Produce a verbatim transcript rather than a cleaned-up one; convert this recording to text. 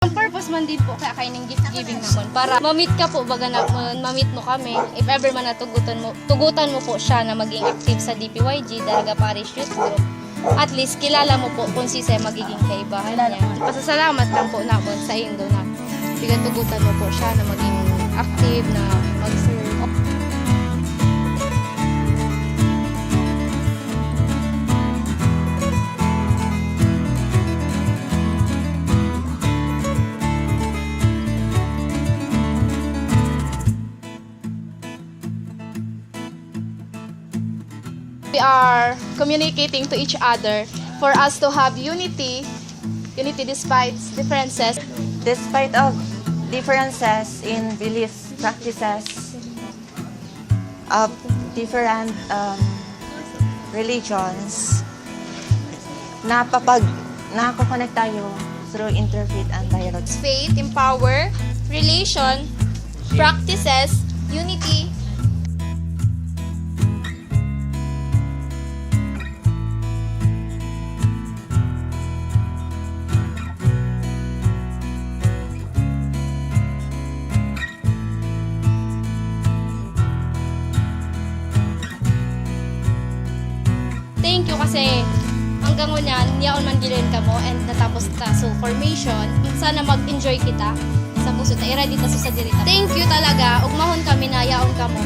Ang purpose man din po kaya kaining gift giving namon, para ma-meet ka po, baga na, ma-, ma-meet mo kami. If ever man natugutan mo, tugutan mo po siya na maging active sa D P Y G, Daraga Parish Youth Group, at least kilala mo po kung sisay magiging kaibahan niya. Pasasalamat lang po namon sa indo na pinatugutan mo po siya na maging active, na mag-serve. We are communicating to each other for us to have unity, unity despite differences. Despite of differences in belief, practices, of different, um, religions, napapag-, nakokonect tayo through interfaith and dialogues. Faith, empower, relation, practices, unity. Thank you kasi hanggang ngunyan, yaon man gilen kamo and natapos ta so formation. Sana mag-enjoy kita sa puso ta, i-ready ta so sa diri ta. Thank you talaga, ugmahon kami na yaon kamo.